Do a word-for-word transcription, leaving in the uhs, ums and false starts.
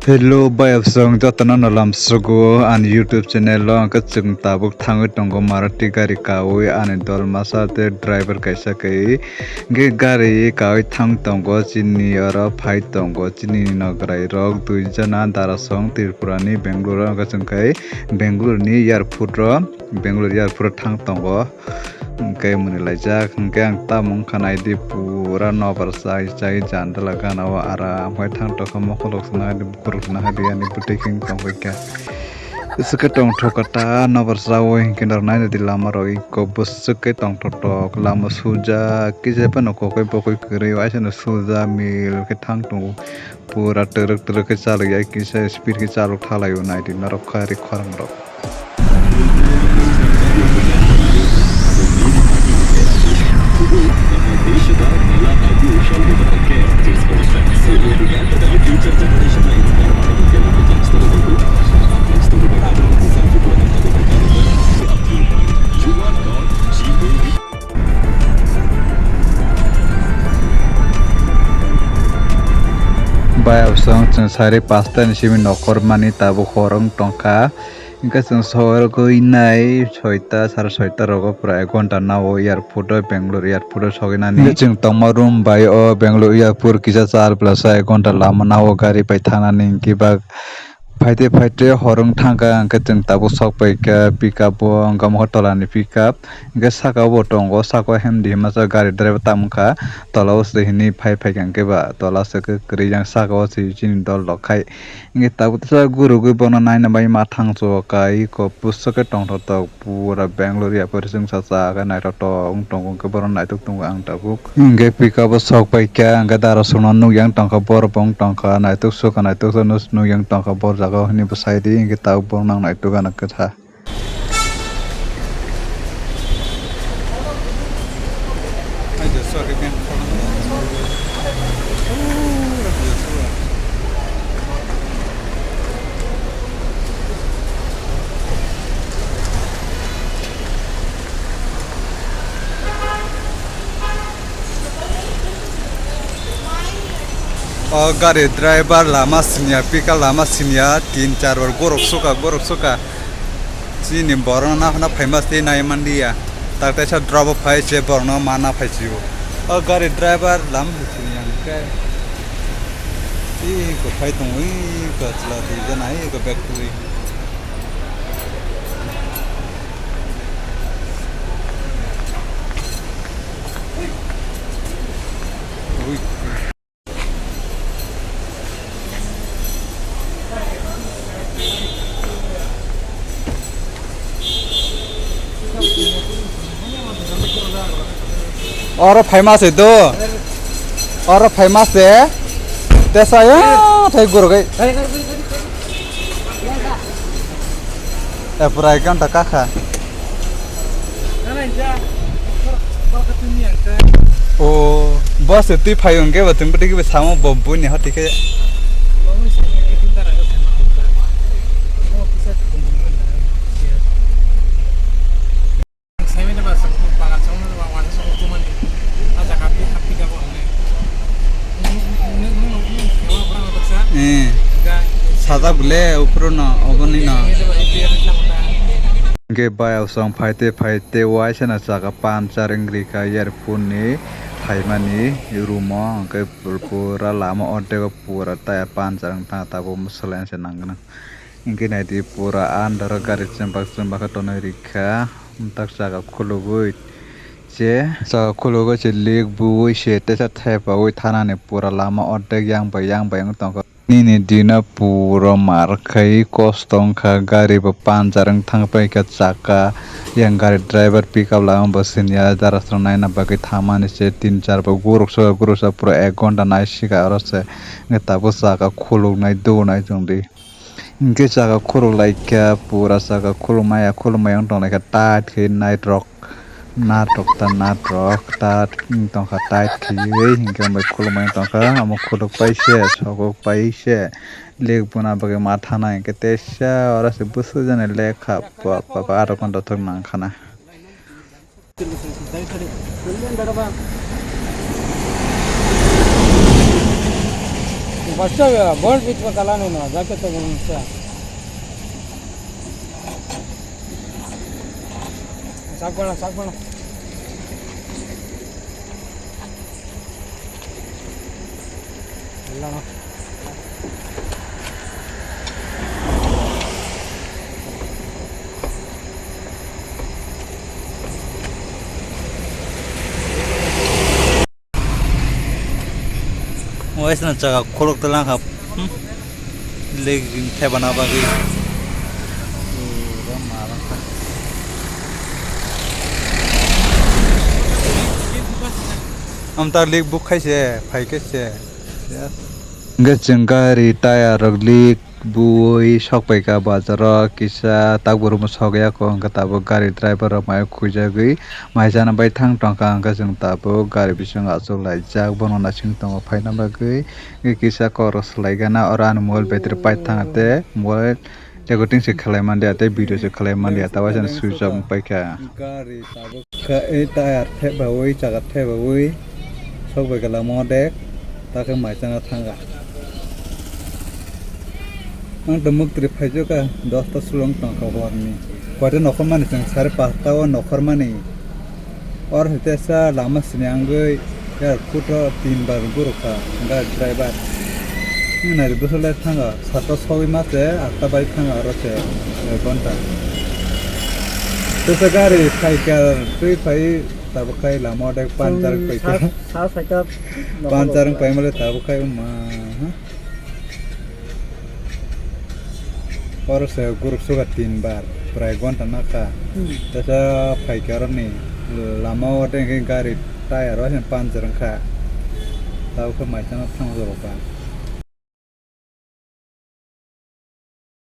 Hello, bayapsong jotono no lamsugo ani YouTube channel o, hwnkhe chwng tabuk thangwi tongo Maruti gari kawi ani dol masa tei driver kaisa kai. Hwnkhe gari kawi thang tongo chini oro phai tongo chini nograi rok dui jona darasong Tripura ni Bangalore o, hwnkhe chwng khai Bangalore ni airport o, Bangalore airport o thang tongo. Hwnkhe mwnwi laijak, hwnkhe ang tamo wngkha naidi pura nobar chai chai jandala gana o aram khai thang tongkha, mokolok songna haidi, bukurok songna haidi, ani bwtwi khe wng tongkha khe. Swkhe tongthok kha ta nobar chaui hwnkhe norok nainadi lama rok eko bwswk khe tongthok thok lama sujak kisa phano kokoi bokoi kwrwi o, aisano sujak mil khe thang tongo. Pura twrwk twrwk khe chalok ya, kisa speed khe chalok thalai o, naidi norok kha ri khorang rok. Bayapsong chwng sari pasta ni simi nokhor mani tabuk hor wng tongkha. Hwnkhe chwng sohor gwi nai soita, sare soita rogo pura ek ghonta nao airport o, Bangalore airport o sogwi nani. Hwnkhe chwng tongma room bai o Bangalore airport kisa char plus ek ghonta lama nao gari bai thanani, hwnkhe ba phaite phaite hor wng thangkha, hwnkhe chwng tabuk sok paikha pickup o, hwnkhe omo khe tola ni pickup, hwnkhe saka o bo tongo, saka o himdi himsa gari driver tamo wngkha, tola o se hwnwi phai phaikha, hwnkhe ba tola se kwrwi yang saka o se chini dol rok khai. Hwnkhe tabuk teisa gurugwi bono naina bai ma thangsugo kai kok bwswk khe tongthoktok pura Bangalore ya pore chwngsacha khe naithotok wng tongo hwnkhe bono naitok tongo ang tabuk. Hwnkhe pickup o sok paikha hwnkhe dara songno nukya wng tongkha borok bo wng tongkha naitok sukha naitok sano nukya wng tongkha bor jaga o hinwi bwsai di hwnkhe tabuk bono nang naitok gana kwtha. O gari driver lama siniya, pickup lama siniya, tin char bar gorok suka, gorok suka. Chini borokno naphana phaima se nai manliya. Tak teisa drop o phai se borokno mana phai sio. O gari driver lama siniya hwnkhe. Ih, ko phai tongo, ih, ko chwla twi jana, ih, ko bag twi. Ui. Oro phaima se do. Oro phaima se. Tesa ya thai gurgai. E pura ekdom ta kakha. O bus twi phai hwnkhe bo tong bwtwi khe samo bo buini hati khe. Eh, sajak bole, uphuru no, oboni no. Hwnkhe bayapsong phaite phaite waisano chakha puncture wngri kha, airport ni phaimani room o, hwnkhe pura lama o ordego pura tire puncture wngkha, tabuk mwswlaino se nang gwnang. Hwnkhe naidi pura under o gari chwmbak chwmbak khe tonwi rikha, umtak chakha khulugwi. Se saka khulugwi se lik buwi se teisa thepawi thanani pura lama ordek yang bai yang bai wng tongkha. Nini dino puro mar khai kosto wngkha, gari bo puncture wng thang paikha, chakka yang gari driver pickup lama bo siniya, darasrok naina bagwi thangmani se tin char bo guruksa guruksa pura ek ghonta naisikha oro se, hwnkhe tabuk chakka khuluknai dugwnai chwngdi. Hwnkhe chakka khuluk laikha, pura chakka khuluk maya, khuluk maya wng tong laikha, tight khe naitrok, natrok ta natrok, ta wng tongkha tight khaiwi, hwnkhe omo bai khuluk maya wng tongkha, omo khuluk pai se, sogok pai se, lik buna bagwi ma thanai, hwnkhe teisa oro se bwswk jani lekha, ba, ba, ba, aro ghonta thok nang khana. Hwnkhe Basta ya, bol bit pa kala ni na, jake to gum sa. Sak bana, sak bana. Lama. Waisna chaka khuluk talang kha. Hmm. Leg thebana bagwi. Amta leg buk khaise, phaikhe se. Hingke chwng gari tire rok lik buwi sok paikha bazaro, kisa takbo room o sok ya kho, hingke tabuk gari driver rok mai khuijagwi mai chana bai thang tongkha, hingke chwng tabuk gari bisingo achuk laijak, bono naising tongo phaina bagwi, hingke kisa kok rok swlai gana, oro ani mobile battery pai thang te mobile recording se khlai man dia tei video se khlai man dia, ta waisa switch off wng paikha. Gari tabuk kha, ei tire thepbawi, chaka thepbawi, sok bai khe lama o dek, ta khe mai chana thanga. Ang to muktri phaijokha, dosta sulung tongkha horni. Koita nokhormani chwng sare pasta o nokhormani. Or hwtesa lama sini angwi, ya, kuto tin bar gurukha, gari driver. Nini nai bwswk le thanga, sata sogwi ma se, atta bai thanga aro se, ek ghonta. Tesa gari cycle twi phai, tabuk khai lama o dek panchar Chwng paikha. Sa, sa cycle Panchar wng paimale tabuk khai wngma, ha? Oro se guruk suga tin bar, prai ghonta nakha. Hmm. Tesa phaikhe aroni lama o tei hwnkhe gari tyre o se panchar wngkha. Tabukhe mai chana thang jago ba.